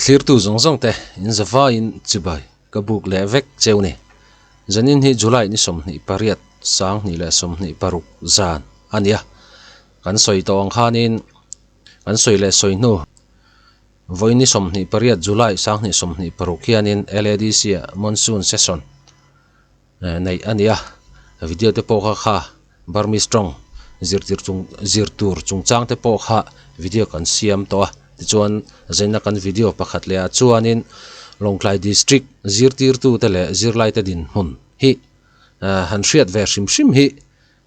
Thlirtu zawng zawng te in zavaiin chibai ka buk leh vek cheu ni. Zanin hi July ni 28 2026 zan a nia. Kan sawi tawh ang khanin kan sawi leh sawi hnu vawi ni 28 July 2026 hianin LADC ah Monsoon Session neih a ni a. Video te pawh kha kha Burmese tawng zirtir chung zir tur chungchang te pawh kha video kan siam tawh a. Tichuan zaina kan video pakhat leh ah chuanin Lawngtlai District zirtirtute leh zirlaite dinhmun hi han hriat ve hrim hrim hi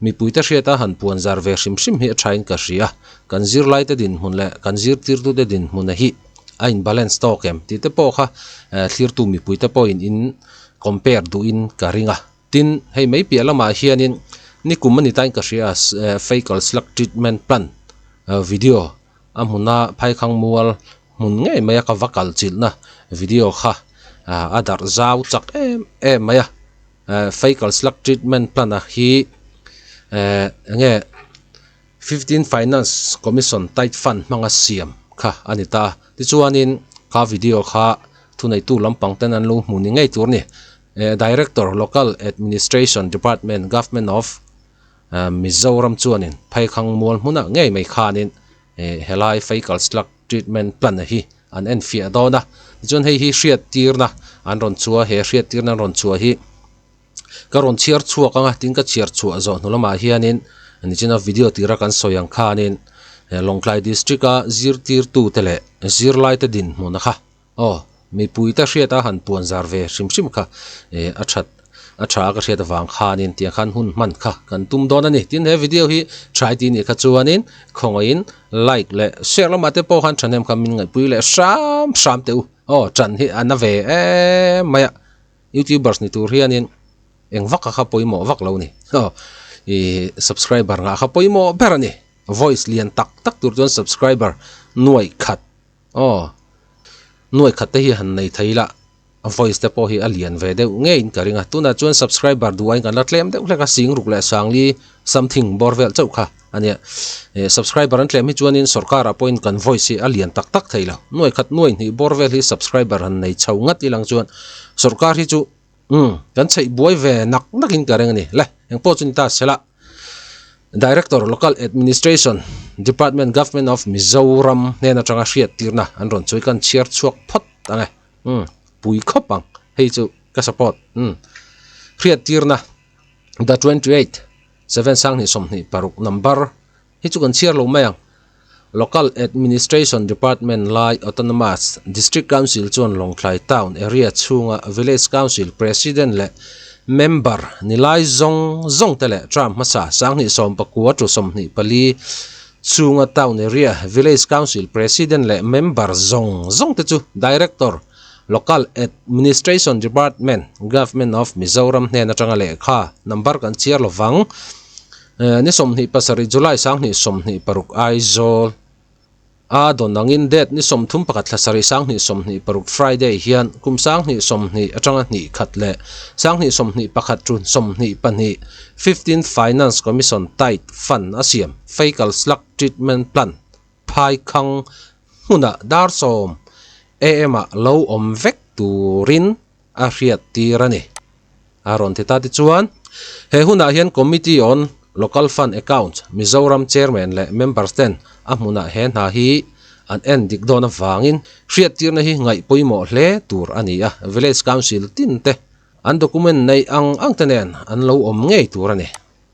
Mipuite hriata han puan zar ve hrim hrim hi a thain ka hria. Kan zirlaite dinhmun leh kan zirtirtute dinhmuna hi a in balance tawk em tih te pawh kha thlirtu mipuite pawhin in compare duhin ka ring a. Tin, hei mai piah lamah hianin nikum a ni tain ka hria a, Fecal Slug Treatment Plant video a hmuna phaikhang mual hmun ngei maia ka va kal chilhna video kha a darh zau chak em em mai a. Fecal slug treatment plant a hi enge 15 finance commission tight fund hmanga siam kha a ni ta tichuanin kha video kha thuneitu lampang ten an lo hmu ni ngei tur a ni director local administration department government of Mizoram chuanin pheikhang mual hmunah ngei mai khanin helai fecal slug treatment plant hi an en fiah dawn a tichuan hei hi hriat tirna an rawn chhuah a he hriat tirna an rawn chhuah hi ka rawn chhiar chhuak ang a tin ka chhiar chhuah zawh hnu lamah hianin nichina video tira kan sawi ang khanin Lawngtlai district a zirtirtu te leh zirlai te dinhmun kha Aw, mipuite hriata han puan zar ve hrim hrim kha a that a tha ka hriat avang khanin tiang khan hun hman kha kan tum dawn a ni. Tin, he video hi try tih nih kha chuanin khawngaihin like leh share lamah te pawh khan thahnem kha min ngaihpui leh hram hram teh u. Aw, tan hi a na ve em mai a, youtubers ni tur hianin eng vak a kha pawimawh vak lo ni. Aw, ih subscriber ngah kha pawimawh ber a ni. Voice lian tak tak tur chuan subscriber nuaih khat. Aw, nuai khat te hi han nei thei ila, a voice te pawh hi a lian ve deuh ngeiin ka ring a, tunah chuan subscriber duh aiin kan la tlem deuh hlek a, sing ruk leh sangli something bawr vel chauh kha a nia. Eh, subscriber an tlem hi chuanin sorkarah pawhin kan voice hi a lian tak tak thei lo, nuai khat nuai hnih bawr vel hi subscriber han nei chho ngat ilang chuan sorkar hi chu umm kan chheih buai ve nak nakin ka ring a ni. Le, engpawh chu ni ta sela. Director Local Administration Department Government of Mizoram hnen atanga hriat tirna an rawn chawi kan chhiar chhuak phawt ang e umm pui khawp ang hei chu ka support umm hriat tirna the 28 7 2026 number hi chu kan chhiar lo mai ang Local Administration Department lai Autonomous District Council chuan Lawngtlai Town area chhunga Village Council President leh Member ni lai zawng zawng te leh term hmasa 2019 to 24 chhunga Town area Village Council President leh Member zawng zawng te chu Director, Local Administration Department, Government of Mizoram hnen atanga lehkha number kan chhiar lovang. Ni 27 July 2026 Aizawl a dawn angin date ni 31 thla sarih 2026 Friday hian kum 2020 atanga hnih khat leh 2021 to 22 15 Finance Commission Tight Fund a siam Fecal Slug Treatment Plant phaikhang hmunah dar 10 am ah lo awm vek turin a hriat tir a ni. A rawn ti ta tichuan, he hunah hian Committee on Local Fund Accounts, Mizoram Chairman leh Members ten a hmunah he hna hi an en dik dawn avangin hriattirna hi ngaih pawimawh hle tur a ni a, Village Council tin te an document neih ang ang te nen an lo awm ngei tur a ni.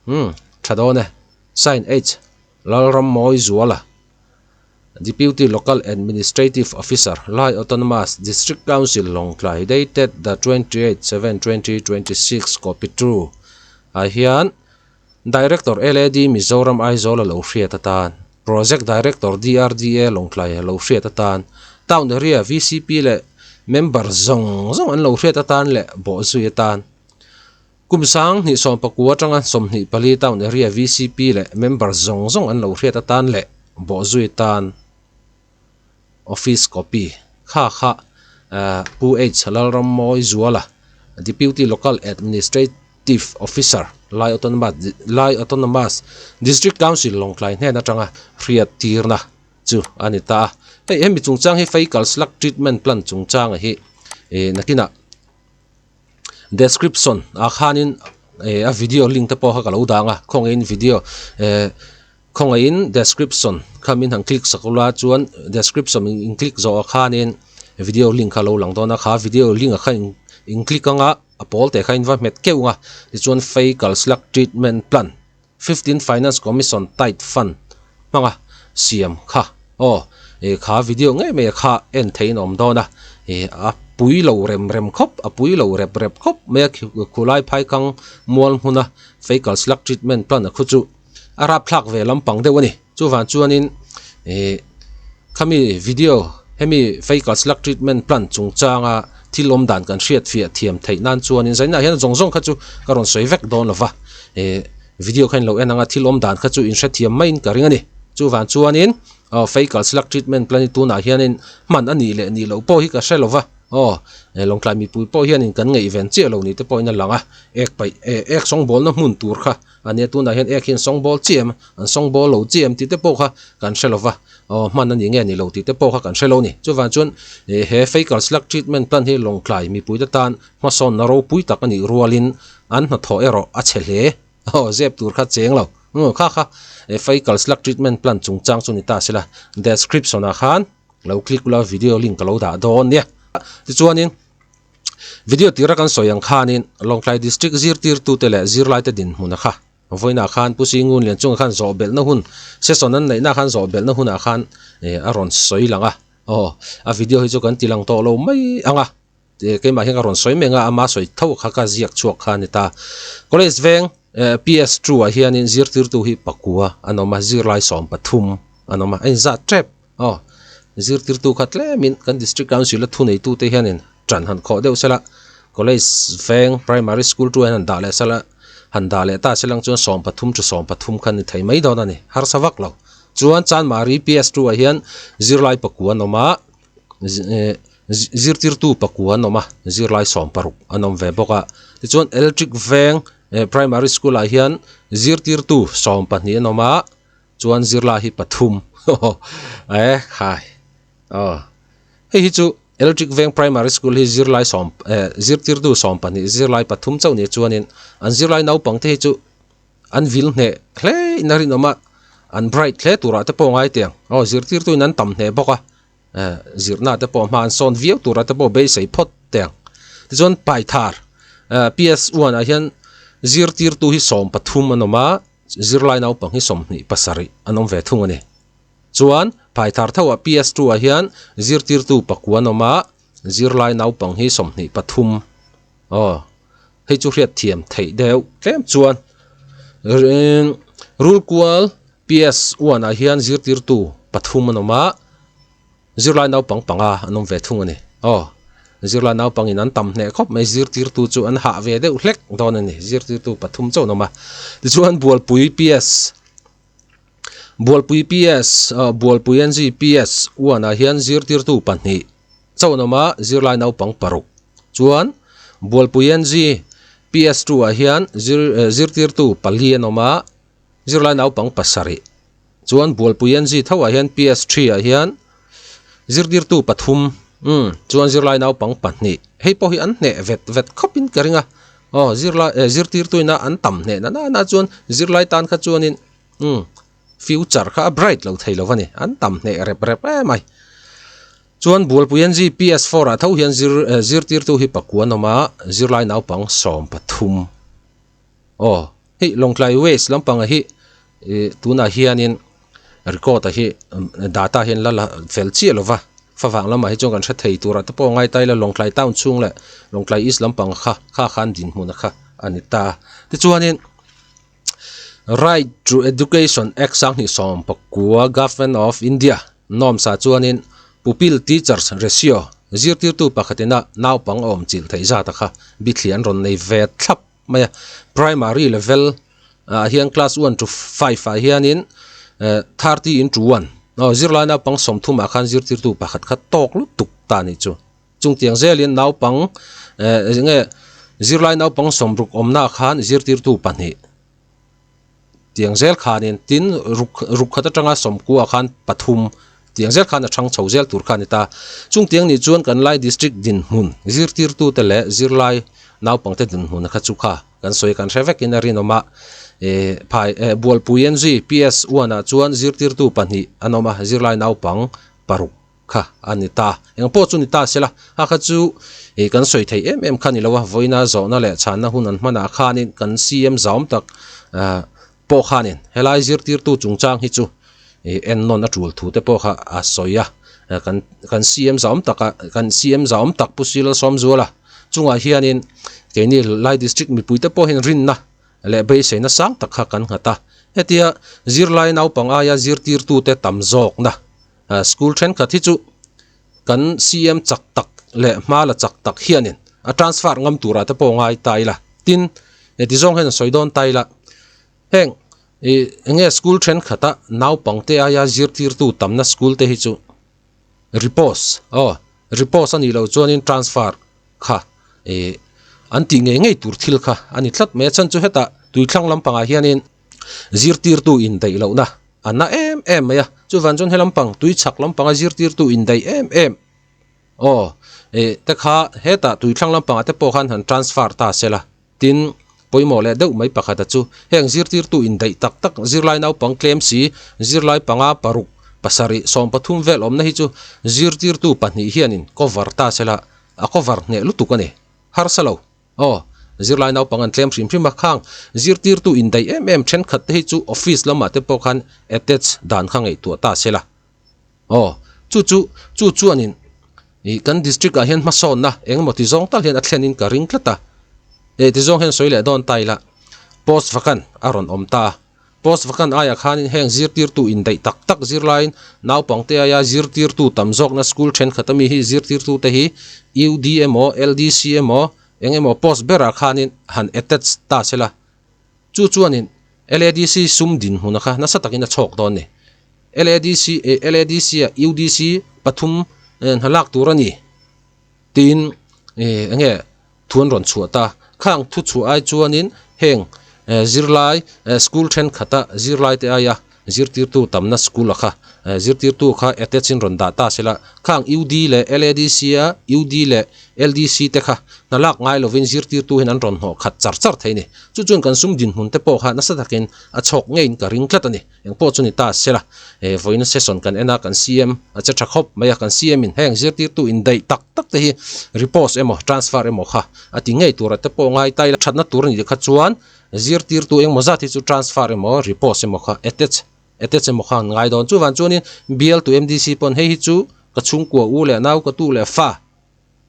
Umm, tha dawn e. Sign H. Lalrammawizuala. Deputy Local Administrative Officer, Lai Autonomous District Council, Lawngtlai, dated the 28 7 2026, copy to ah hian Director LAD Mizoram Aizawl a lo hriat atan, Project Director DRDA Lawngtlai a lo hriat atan, Town Area VCP leh Member zawng zawng an lo hriat atan leh bawhzui atan. Kum 2019 atanga 24 Town Area VCP leh member zawng zawng an lo hriat atan leh bawhzui tan office copy kha kha Pu H Lalrammawi Zuala, Deputy Local Administrative Officer, Lai Lai Autonomous District Council Lawngtlai hnen atanga hriat tirna chu a ni ta a. Hei hemi chungchang hi Fecal Slug Treatment Plant chungchanga hi eh nakinah description ah khanin eh a video link te pawh kha ka lo dang a khawngaihin video eh khawngaihin description kha min han click sak ula chuan description in click zawh ah khanin video link kha a lo lang dawn a kha video link ah khan in click anga a pawl teh kha in va hmet keuh ang a tichuan Fecal Slug Treatment Plant 15 Finance Commission Tight Fund hmanga siam kha aw eh kha video ngei mai kha en theihin a awm dawn a eh a pui lo rem rem khawp a pui lo rep rep khawp mai a khulai phai kang mual hmuna Fecal Slug Treatment Plant a khu chu a rapthlak ve lampang deuh a ni chuvang chuanin eh khami video hemi Fecal Slug Treatment Plant chungchanga thil awm dan kan hriat fiah thiam theih nan chuanin zainah hian zawng zawng kha chu ka rawn sawi vek dawn lova eh video kha in lo en anga thil awm dan kha chu in hrethiam maiin ka ring a ni chuvang chuanin aw Fecal Slug Treatment Plant hi tunah hianin hman a nih leh nih loh pawh hi ka hre lova aw Lawngtlai mipui pawh hianin kan ngaihven chiah lo ni te pawhin a lang a ek paih eh ek sawngbawlna hmun tur kha A nia tunah hian ek hi an sawngbawl chiah em, an sawngbawl lo chiah em tih te pawh kha kan hre lo va, aw hman a ni nge ni lo tih te pawh kha kan hre lo a ni. Chuvang chuan he Fecal Slug Treatment Plant hi Lawngtlai mipuite tan hmasawnna ropui tak a nih rualin an hnathawh erawh a chhe hle. Aw zep tur kha cheng lo. Umm kha kha Fecal Slug Treatment Plant chungchang chu ni ta sela description ah khan lo click ula video link ka lo dah dawn nia. Tichuanin. Video tira kan sawi ang khanin Lawngtlai District zirtirtute leh zirlaite dinhmuna kha vawiinah khan Pu Singun Lianchunga khan zawh belhna hun session an neihna khan zawh belhna hunah khan eh a rawn sawi lang a, aw a video hi chu kan ti lang tawh lo mai ang a, keimah hian ka rawn sawi mai ang a, ama sawi tho kha ka ziak chhuak kha a ni ta. College veng eh PS two ah hianin zirtirtu hi pakua an awm a, zirlai 13 an awm a, a inzat tep. Aw, zirtirtu kha tlemin kan District Council a thuneitute hianin ṭan han khawh deuh sela, College veng Primary School chu han dah leh sela, han dah leh ta selang chuan 13 chu 13 kha ni thei mai dawn a ni, harsa vak lo. Chuan Chanmari PS two ah hian zirlai pakua an awm a, zirtirtu pakua an awm a, zirlai 16 an awm ve bawk a. Tichuan Electric veng Primary School ah hian zirtirtu 12 an awm a, Chuan zirlai hi pathum eh khai aw hei hi chu Electric Veng Primary School hi zirlai sawm eh zirtirtu 12 zirlai pathum chauh nia chuanin an zirlai naupang te hi chu an vil hneh hle in a rinawm a an bright hle turah te pawh ngai teh ang aw zirtirtu in an tam hneh bawk a eh zirna te pawh hma an sawn viau turah te pawh beisei phawt teh ang tichuan Paithar eh P_S one ah hian zirtirtu hi 13 an awm a. Zirlai naupang hi 27 an awm ve thung a ni. Chuan, Phaithar thoah PS two ah hian zirtirtu pakua an awm a, zirlai naupang hi 23. Aw, hei chu hriat thiam theih deuh tlem chuan Rulkual PS one ah hian zirtirtu pathum an awm a, Zirlai naupang panga an awm ve thung a ni. Aw, zirlai naupangin an tam hneh khawp mai, zirtirtu chu an hah ve deuh hlek dawn a ni, zirtirtu pathum chauh an awm a. Tichuan Bualpui PS, Bualpui PS, Bualpui NG PS one ah hian zirtirtu pahnih chauh an awm a, zirlai naupang paruk. Chuan Bualpui NG PS two ah hian zirtirtu pali an awm a, Zirlai naupang pasarih chuan Bualpui NG tho ah hian PS three ah hian zirtirtu pathum umm chuan zirlai naupang pahnih hei pawh hi an hneh vet vet khawp in ka ring a aw zirlai eh zirtirtu ina an tam hneh na nana chuan zirlai tan kha chuanin umm future kha a bright lo thei lo a ni an tam hneh rep rep em mai chuan Bualpui NG PS four ah tho hian zir eh zirtirtu hi pakua an awm a zirlai naupang 13. Aw, hei Lawngtlai West lampanga hi ih tunah hianin record a hi data hian la la fel chiah lo va, favang lamah hi chuan kan hre thei turah te pawh a ngai ta ila Lawngtlai town chhung leh Lawngtlai East lampang kha kha khan dinhmun a kha a ni ta. Tichuanin Right to Education Act 2019 Government of India norms ah chuanin Pupil Teachers Ratio zirtirtu pakhatina naupang a awm chilh theih zat a kha bithliah an rawn nei ve thlap. mai a primary level ah hian class one to five ah hianin eh 30 into one aw zirlai naupang 30 ah khan zirtirtu pakhat kha tawk lutuk ta anih chu chungtiang zelin naupang eh enge zirlai naupang 60 awmna ah khan zirtirtu pahnih tiang zel khanin tin ruk ruk khat atanga 90 ah khan pathum. Tiang zel khan a thang chho zel tur kha a ni ta. Chung tiang nih chuan kan Lai District dinhmun zirtirtute leh zirlai naupangte dinhmun kha chu kha kan sawi kan hre vekin a rinawm a. Phai Bualpui NG PS one ah chuan zirtirtu pahnih an awm a, zirlai naupang paruk kha a ni ta. Eng pawh chu ni ta se la, a kha chu kan sawi thei em em kha ni lo a, vawiina zawhna leh chhanna hun an hmanah khanin kan CM zauam tak pawh khanin helai zirtirtu chungchang hi chu ennawn a tul thu te pawh kha a sawi a, kan kan CM zauam taka kan CM zauam tak Pu Sila Sawmzuala chungah hianin keini Lai District mipuite pawh hian rinna leh beiseina sang tak kha kan nghat a, hetia zirlai naupang aia zirtirtute tam zawkna School thenkhat hi chu kan CM chak tak leh hma la chak tak hianin a transfer ngam turah te pawh ngai ta ila. Tin, heti zawng hian a sawi dawn ta ila, heng ih enge school thenkhat a naupangte aia zirtirtu tamna school te hi chu repose aw repose a nih loh chuanin transfer kha ih an tih ngei ngei tur thil kha a ni tlat mai a. Chhan chu hetah tuithlang lampangah hianin zirtirtu indaih lohna a na em em mai a, chuvan chuan he lampang tui chhak lampanga zirtirtu indaih em em aw ih te kha hetah tui thlang lampangah te pawh khan han transfer ta se la tin pawimawh leh deuh mai pakhata chu heng zirtirtu indaih tak tak zirlai naupang tlem si zirlai panga paruk pasarih sawmpathum vel awmna hi chu zirtirtu pahnih hianin cover ta se la a cover hneh lutuk a ni harsa lo. Aw, zirlai naupang an tlem hrim hrim a, khang zirtirtu indaih em em thenkhat te hi chu office lamah te pawh khan attach dan kha ngaihtuah ta se la. Aw, chu chu, chu chuanin ih kan district ah hian hmasawnna engemaw ti zawng tal hian a thlenin ka ring tlat a. Eh ti zawng hian sawi leh dawn ta ila, post vakan a rawn awm ta a. Post vakan aiah khanin heng zirtirtu indaih tak tak zirlaiin naupangte aia zirtirtu tam zawkna school thenkhat ami hi zirtirtute hi UD emaw LDC emaw eng emaw post berah khanin han attach ta se la. Chu chuanin LADC sum dinhmuna kha nasa takin a chhawk dawn ni. LADC LADC ah UDC pathum hna lak tur a ni tiin eng nge thu an rawn chhuah ta. Khang thu chhuah ai chuanin heng zirlai school thenkhat a zirlai te aia zirtirtu tamna school a kha zirtirtu kha attach in rawn dah ta se la, khang UD leh LADC a UD leh LDC te kha hna lak ngai lovin zirtirtu hian an rawn hnawh khat char char thei a ni. Chu chuan kan sum dinhmun te pawh kha nasa takin a chhawk ngeiin ka ring tlat a ni. Eng pawh chu ni ta se la, he vawiin session kan en a, kan CM a che tha khawp mai a, kan CM in heng zirtirtu indaih tak tak te hi repose emaw transfer emaw kha a ti ngei tur a te pawh ngai ta ila, thatna tur a nih kha chuan zirtirtu engmaw zat hi chu transfer emaw repose emaw kha attach attach emaw kha an ngai dawn. Chuvang chuanin bialtu MDC pawn hei hi chu ka chhungkua u leh nau ka tu leh fa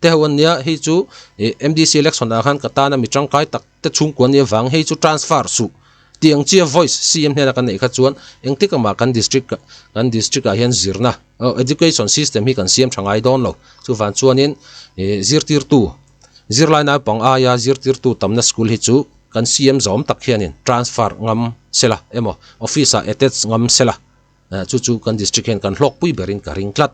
te ho an nia, hei chu ih MDC election ah khan ka tana mi tangkai tak te chhungkua nia vang hei chu transfer suh tih ang chia voice CM hnena kan neih kha chuan engtik amah kan district kan district ah hian zirna oh education system hi kan siam tha ngai dawn lo chuvang chuanin ih zirtirtu zirlai naupang aia zirtirtu tamna school hi chu kan CM zawm tak hianin transfer ngam sela emaw office ah attach ngam sela chu chu kan district hian kan hlawkpui berin ka ring tlat.